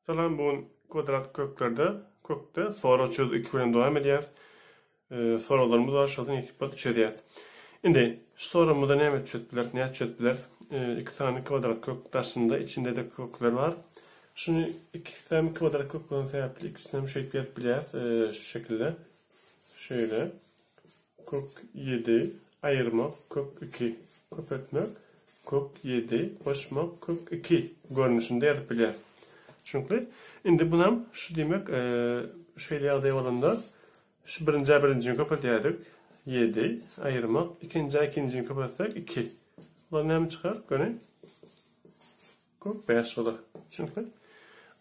Salam bu gün kwadrat köklerde kökde sorag çözüp 2 bilen dowam edýäs. Soraglarymyz bar, şony nesip bolsa çözýäs. Indi şu soragymyzda näme çözüp bileris, nädip çözüp bileris? 2 sany kwadrat kök daşynda, içinde-de kökler bar. Şuny ikisi hem kwadrat kök bolan sebäpli ikisini hem şeýdip ýazyp bilýäris, şu şekilde. Şeýle. Kök 7 aýyrmak kök 2 köpeltmek kök 7 goşmak kök 2 görnüşinde ýazyp bilýäris. Çünki indi bunam şu diýmek şeýle ýagdaý bolanda şu birinjä birinjini köpeldýärdik. 7 aýyrmak ikinjä ikinjini köpeltsek 2. Bular näme çykar? Göni kök 5 bolar. Çünki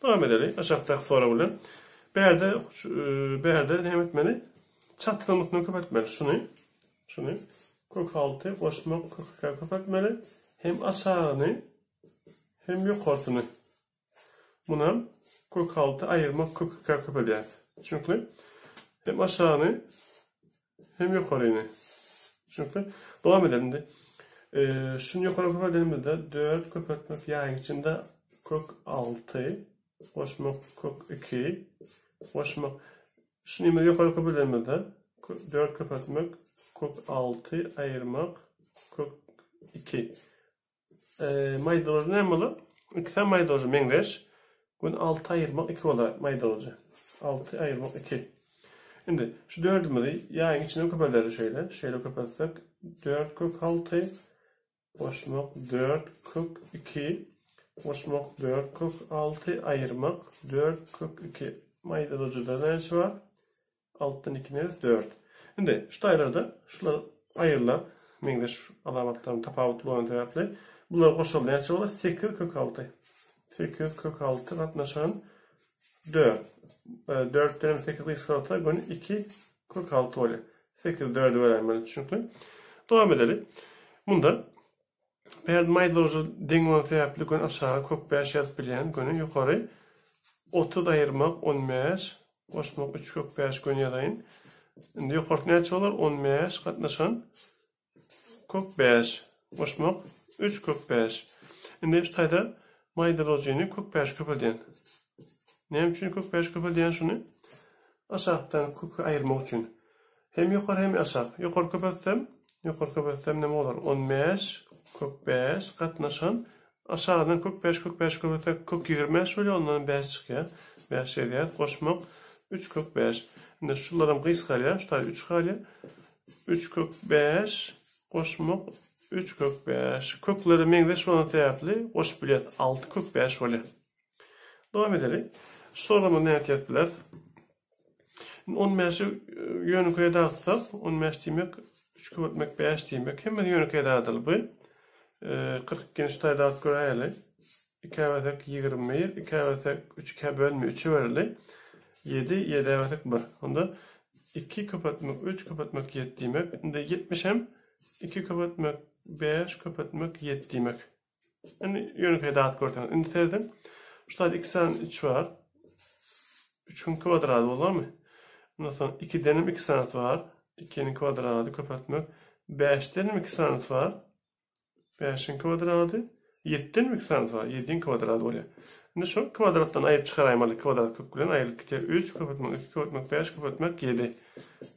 dowam edeli aşakdaky sorag bilen. Bärde bärde näme etmeli? Çatyrymysyny köpeltmeli. Şuny, şuny kök 6 goşmak kök 2 köpeltmeli. Hem aşagyny hem ýokarsyny. Munam kök 6 aýyrmak kök 2 köpeldýäris. Çünki hem aşagyny hem ýokaryny. Çünki dowam edelim indi. Şuny ýokary köpeldenimizde 4 köpeltmek ýaýyň içinde kök 6 goşmak kök 2 goşmak Şuny ýene ýokary köpeldenimizde 4 köpeltmek kök 6 aýyrmak kök 2. Maýdalajy näme bolar? Ikisi hem maýdalajy meňzeş. Gün 6 aýyrmak 2 bolar maýdalajy. 6 aýyrmak 2. Indi şu dördümizi ýaýyň içine köpeldeli şeýle. Şeýle köpeltsek 4 kök 6 goşmak 4 kök 2 goşmak 4 kök 6 aýyrmak 4 kök 2 maýdalajyda näçe bar? 6-dan 2 näz 4. Indi şu taýlarda şular aýrylar meňzeş alamatlaryň tapawutly bolany sebäpli bular goşaly näçe bolar? 8 kök 6. 8 kök 6 gatnaşan 4. 4-den 8 gysgalsa göni 2 kök 6 bolýar. 8 4-e böläýmeli düşnükli. Dowam edeli. Munda Bärde maýdalajy deň bolan sebäpli göni aşaga kök 5 ýazyp bilýän, göni ýokary 30 aýyrmak 15 goşmak 3 kök 5 göni ýazaýyn. Indi ýokarysy näçe bolar? 15 gatnaşan kök 5 goşmak 3 kök 5. Indi şu taýda maýdalajyny kök 5 köpeldýän. Näme üçin kök 5 köpeldýän şuny? Aşakdan köki aýyrmak üçin. Hem ýokary hem aşak. Ýokary köpeltsem, ýokary köpeltsem näme bolar? 15 kök 5 gatnaşan aşagyndan kök 5 kök 5 köpeltsek kök 25 bolýar, ondan 5 çykýar. 5 ýazýarys. Goşmak 3 kök 5. Indi şularam gysgalýar. Şu taýda 3 galýar. 3 kök 5 goşmak 3 kök 5. Kökleri meňzeş bolan sebäpli goşup bilýäris. 6 kök 5 bolýar. Dowam edeli. Şu soragymyzy nädip ýazyp bileris? Indi 15-i ýönekeýe dagtsak, 15 diýmek 3 köpeltmek 5 diýmek. Hemmesi ýönekeý dagdyl bu. 42-ni şu taýda dagyp göräýeli. 2-ä bölsek 21, 2-ä bölsek 3, 2-ä bölünme 3-e böleli. 7, 7-ä bölsek 1. Onda 2 köpeltmek 3 köpeltmek 7 diýmek. Indi 70 hem 2 köpeltmek 5 köpeltmek 7 diýmek. Indi ýönekeý zat görseňiz. Indi serediň. Şu taýda 2 sany 3 bar. 3-iň kwadraty bolarmy? Ondan soň 2-den hem 2 sanysy bar. 2-niň kwadraty köpeltmek. 5-den hem 2 sanysy bar. 5-iň kwadraty. 7-den hem 2 sanysy bar. 7-iň kwadraty bolýar. Indi şu kwadratdan aýyp çykaraýmaly. Kwadrat kök bilen aýrylyp gidýär. 3 köpeltmek 2 köpeltmek 5 köpeltmek 7.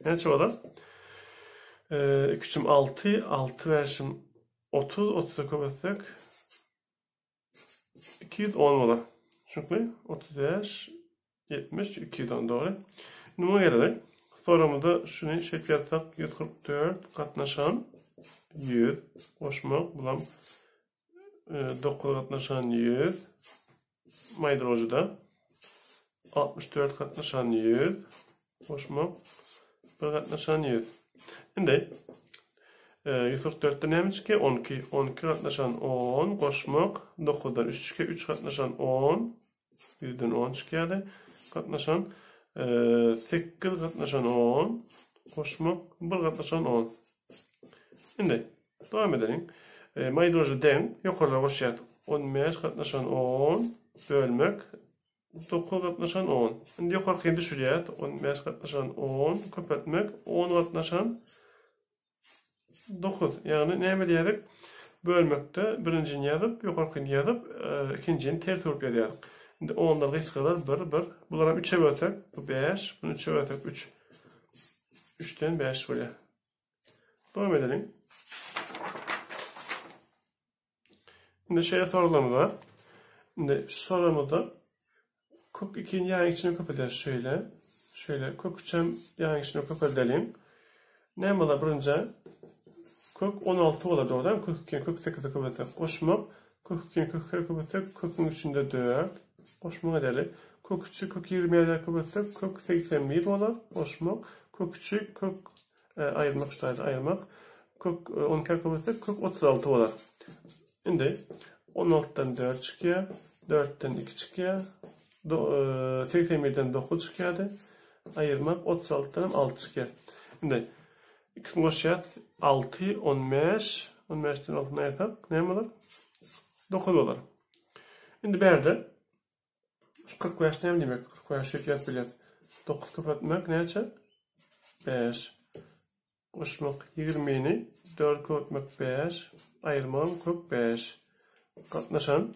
Näçe bolar? 2 3 6, 6 5 30 30-a köpeltsek 210 bolar. Çünki 35 70 210 dogry. Indi muňa geleli. Soramyzda şuny şeýdip ýazsak 144 gatnaşan 100 goşmak bulam 9 gatnaşan 100 maýdalajyda 64 gatnaşan 100 goşmak 1 gatnaşan 100. Indi 144-de näme çykýar? 12. 12 gatnaşan 10 goşmak 9-dan 3 çykýar. 3 gatnaşan 10 100-den 10 çykýardy. Gatnaşan 8 gatnaşan 10 goşmak 1 gatnaşan 10. Indi Dowam edeliň. Maýdalajy deň ýokarlara goşýarys. 15 gatnaşan 10 bölmek 9 gatnaşan 10. Indi ýokarkyny düşürýäris. 15 gatnaşan 10 köpeltmek 10 gatnaşan 9. Ýagny näme diýýärdik? Bölmekde birinjini ýazyp, ýokarkyny ýazyp, ikinjini ters öwrüp ýazýardyk. Indi onlar gysgalar 1 1. Bularam 3-e bölsek bu 5, bunu 3-e bölsek 3. 3-den 5 bolýar. Dowam edeliň. Indi şeýle soraglarymyz bar. Indi şu soragymyzda kök 2-ni ýaýyň içine köpeldýäris şeýle. Şeýle kök 3-em ýaýyň içine köpeldeliň. Näme bolar birinji? Kök 16 bolar dogry dälmi? Kök 2-ni kök 8-e köpeltsek goşmak. Kök 2-ni kök 2-e köpeltsek köküň içinde 4. Goşmak edeli. Kök 3-ü kök 27-e köpeltsek kök 81 bolar. Goşmak. Kök 3-ü kök Aýyrmak şu taýda aýyrmak. Kök 12-ä köpeltsek kök 36 bolar. Indi 16-dan 4 çykýar. 4-den 2 çykýar. 81-den 9 çykýardy. Aýyrmak 36-dan hem 6 çykýar. Indi ikisini goşýas. 6 15 15-den 6-ny aýyrsak näme bolar? 9 bolar. Indi bärde Şu 45 näme diýmek? 45 şeýdip ýazyp bilýäs. 9 köpeltmek näçe? 5. Goşmak 20-ni 4 köpeltmek 5. Aýyrmagam kök 5. Gatnaşan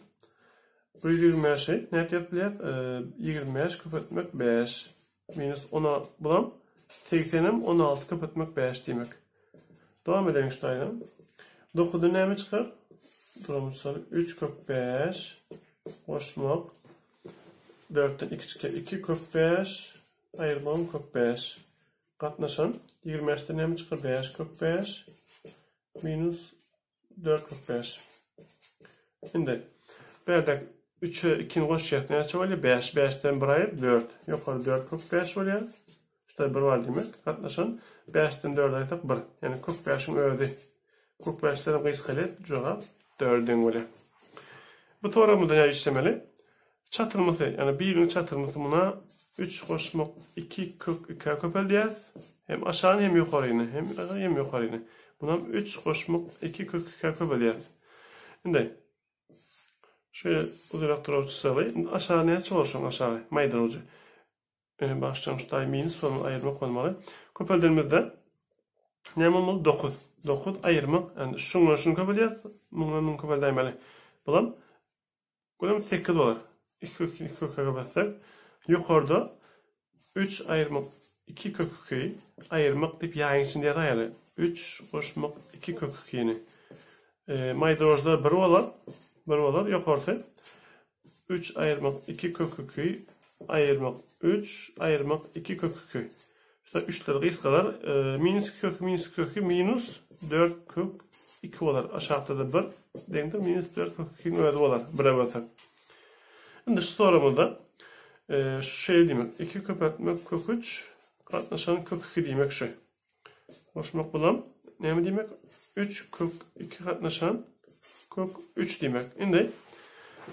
125-i nädip ýazyp bilýäs? 25 köpeltmek 5. Minus 10 bulam 80-em 16 köpeltmek 5 diýmek. Dowam edeliň şu taýdan. 9-dan näme çykar? Duramyz salyp 3 kök 5 goşmak 4-den 2 çykýar. 2 kök 5 aýyrmagym kök 5. Gatnaşan 25-den näme çykar? 5 kök 5 minus 4 kök 5. Indi bärde 3-e 2-ni goşýas. Näçe bolýar? 5. 5-den 1 aýyr 4. Ýokary 4 kök 5 bolýar. Şurada 1 bar diýmek. Gatnaşan 5-den 4 aýyrsak 1. Ýagny kök 5-iň özi. Kök 5-den gysgalýar. Jogap 4 deň bolýar. Bu soragymyzda näme işlemeli? Çatyrmasy, ýagny biriniň çatyrmasy muna 3 goşmak 2 kök 2-ä köpeldýäs. Hem aşagyny hem ýokaryny, hem aşagy hem ýokaryny. Munam 3 goşmak 2 kök 2-ä köpeldýäs. Indi şeýle uzyrak durup çyzaly. Indi aşagy näçe bolar şonuň aşagy? Maýdalawjy. Başdan şu taý minus bolmaly, aýyrmak bolmaly. Köpeldenimizde näme bolmaly? 9. 9 aýyrmak, ýagny şuňa şuny köpeldýäs, muňa muny köpeldäýmeli. Bulam Bulam 8 bolar. 2 kök 2 köke köpeltsek, ýokarda 3 aýyrmak 2 kök 2 aýyrmak diýip ýaýyň içinde ýazaýaly. 3 goşmak 2 kök 2-ni. E, maýdalojlar 1 bolar. 1 bolar. Ýokarsy 3 aýyrmak 2 kök 2 aýyrmak 3 aýyrmak 2 kök 2. Şurada üçler gysgalar. E, minus 2 kök minus 2 kök minus 4 kök 2 bolar. Aşakda da 1 deňdir minus 4 kök 2-niň özi bolar. 1-e bölsek. Indi şu soragymyzda e, şeýle diýmek. 2 köpeltmek kök 3 gatnaşan kök 2 diýmek şu. Goşmak bulam näme diýmek? 3 kök 2 gatnaşan kök 3 diýmek. Indi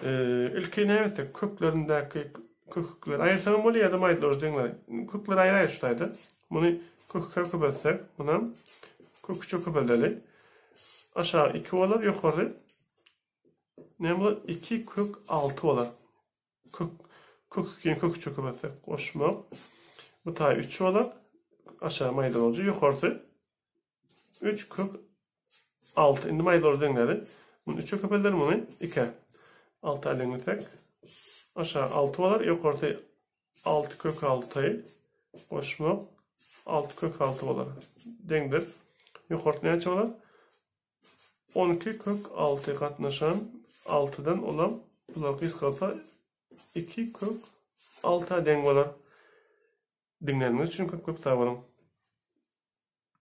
e, ilki näme etsek? Köklerindäki kökleri aýyrsaň hem bolýar ýa-da maýdalawjy deňleri. Kökleri aýyraýyr şu taýda. Muny kök 2-ä köpeltsek, munam kök 3-e köpeldeli. Aşağı 2 bolar, ýokary näme bolar? 2 kök 6 bolar. Kök kök 2-ni kök 3-e köpeltsek goşmak. Bu taý 3 bolar. Aşağı maýdalawjy, ýokarsy 3 kök 6. Indi maýdalawjy deňleri. Muny 3-e köpeldelim, muny 2-e. 6-a deňlesek aşağı 6 bolar, ýokarsy 6 kök 6 goşmak 6 kök 6 bolar. Deňdir. Ýokarsy näçe bolar? 12 kök 6 gatnaşan 6-dan olam bular gysgalsa 2 kök 6-a deň bolar. Diňläniňiz üçin köp köp sag boluň.